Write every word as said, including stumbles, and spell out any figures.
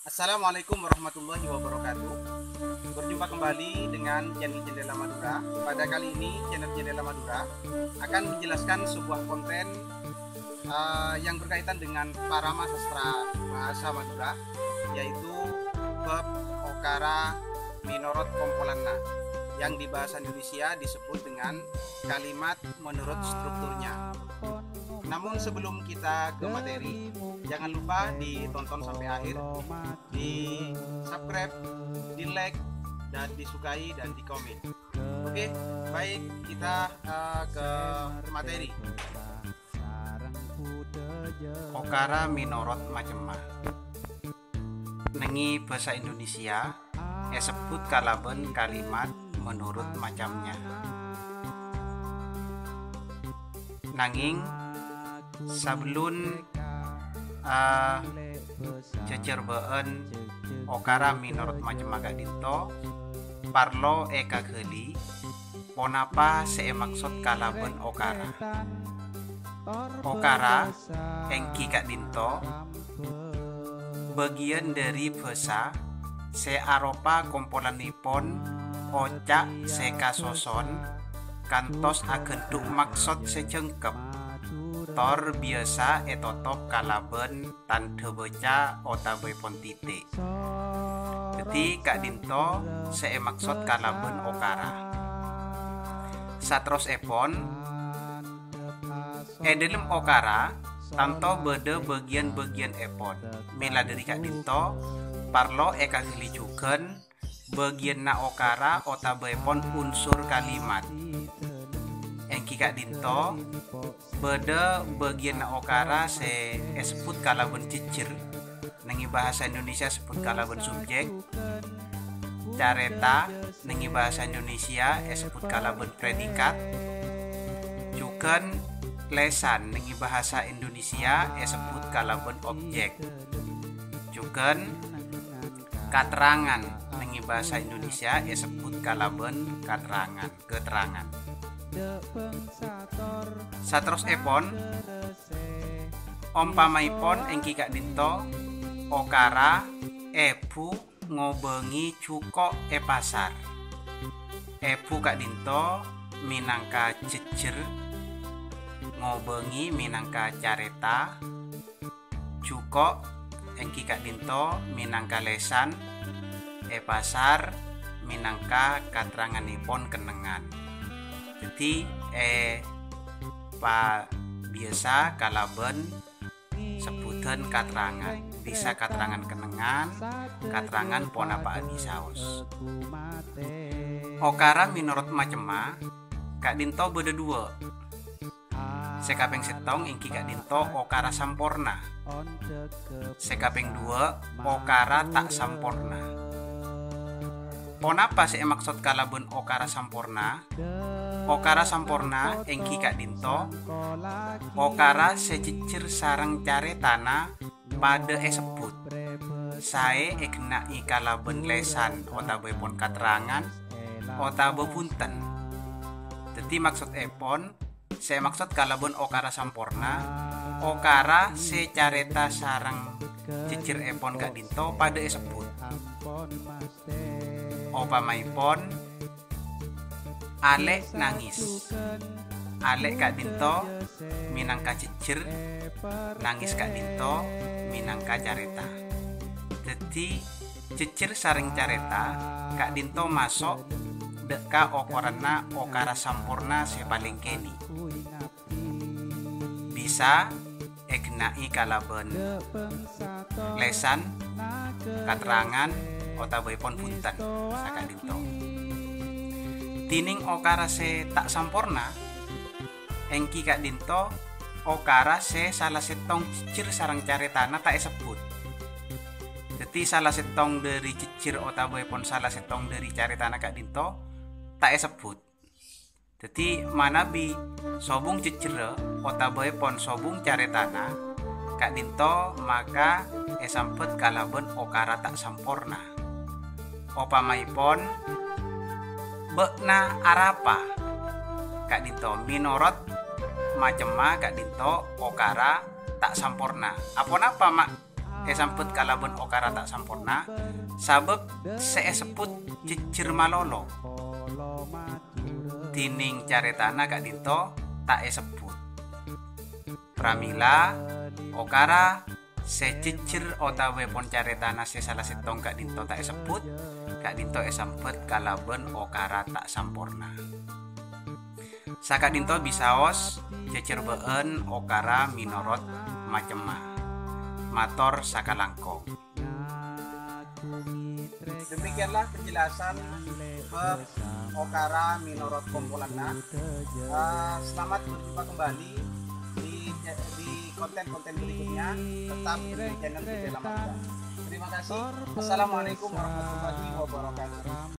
Assalamualaikum warahmatullahi wabarakatuh. Berjumpa kembali dengan channel Jendela Madura. Pada kali ini, channel Jendela Madura akan menjelaskan sebuah konten, eh, yang berkaitan dengan parama sastra bahasa Madura, yaitu bab okara minorot kompolanna, yang di bahasa Indonesia disebut dengan kalimat menurut strukturnya. Namun, sebelum kita ke materi, jangan lupa ditonton sampai akhir, di-subscribe, di-like, dan disukai, dan dikomen. Oke, baik, kita, eh, ke materi. Okara minorot macemma. Nèngè bhâsa Indonesia èsebbhut kalabân kalimat menurut macamnya. Nangèng, sabellun, eh, jhâjhârbâ'ân okara minorot macemma ka'dinto, parlo èkaghâli ponapa sè èmaksod kalabân okara. Okara èngghi ka'dinto bâgiyân dhâri bhâsa sè aropa kompolannèpon oca' sè kasoson kantos aghândhu' maksod sè jhângkep, tor biyasa ètotop kalabân tandhâ bâca otabâèpon titik. Dhâddhi, ka'dinto sè èmaksod kalabân okara. Saterrossèpon, è dhâlem okara tanto bâdâ bâgiyân-bâgiyânèpon. Mèla dhâri ka'dinto, parlo èkaghâli jhughân bâgiyânna okara otabâèpon unsur kalimat. Èngghi ka'dinto, bâdâ bâgiyânna okara sè èsebbhut kalabân jhejjher, nèngè bhâsa Indonesia èsebbhut kalabân subjek, carèta, nèngè bhâsa Indonesia èsebbhut kalabân predikat, jhughân lèsan, nèngè bhâsa Indonesia èsebbhut kalabân objek, jhughân katerrangan, nèngè bhâsa Indonesia èsebbhut kalabân katerrangan, keterangan. Saterrossèpon, ompamaèpon èngghi ka'dinto, okara èbhu ngobângè jhuko' è pasar. Èbhu ka'dinto mènangka jhejjher, ngobângè mènangka carèta, jhuko' èngghi ka'dinto mènangka lèsan, è pasar mènangka katerrangannèpon kennengngan. Dhâddhi, è pa-, biyasa kalabân sebbhudhân katerrangan, bisa katerrangan kennengngan, katerrangan ponapa'a bisaos. Okara minorot macemma, ka'dinto bâdâ duwâ'. Sè kapèng sèttong èngghi ka'dinto okara samporna. Sè kapèng duwâ', okara ta' samporna. Ponapa sè èmaksod kalabân okara samporna? Okara samporna èngghi ka'dinto okara sè jhejjher sareng carètana padâ èsebbhut. Saè èghenna'è kalabân lèsan otabâèpon katerrangan otabâ bhunten. Dhâddhi, maksoddhèpon, sè èmaksod kalabân okara samporna, okara sè carèta sareng jhejjherèpon ka'dinto padâ èsebbhut. Opamaèpon, alè' nangès. Alè' ka'dinto mènangka jhejjher, nangès ka'dinto mènangka carèta. Dhâddhi, jhejjher sareng carèta ka'dinto maso' dâ' ka okoranna okara samporna sè palèng kènè'. Bisa èghenna'è kalabân lèsan, katerrangan, otabâèpon bhunten saka'dinto. Dhinèng okara sè ta' samporna, èngghi ka'dinto okara sè sala sèttong jhejjher sareng carètana ta' èsebbhut. Dhâddhi, sala sèttong dhâri jhejjher otabâèpon sala sèttong dhâri carètana ka'dinto ta' èsebbhut. Dhâddhi, manabi sobung jhejjherra otabâèpon sobung carètana ka'dinto maka èsambhât kalabân okara ta' samporna. Opamaèpon, "Bâ'na arapa?" Ka'dinto mènorot macemma ka'dinto okara ta' samporna. "Aponapa, Ma'?" èsambhât kalabân okara ta' samporna, sabâb sè èsebbhut jhejjher malolo. Dhinèng carètana ka'dinto ta' èsebbhut. Pramila, okara sè jhejjher otabâèpon carètana sè sala sèttong ka'dinto ta' èsebbhut, ka'dinto èsambhât kalabân okara ta' samporna. Saka'dinto bisaos jhâjhârbâ'ân okara mènorot macemma. Mator sakalangkong. Demikianlah penjelasan bab okara mènorot kompolanna. Eh, selamat berjumpa kembali di, di konten-konten berikutnya. Tetap di channel Bidalamadura. Terima kasih. Assalamualaikum warahmatullahi wabarakatuh.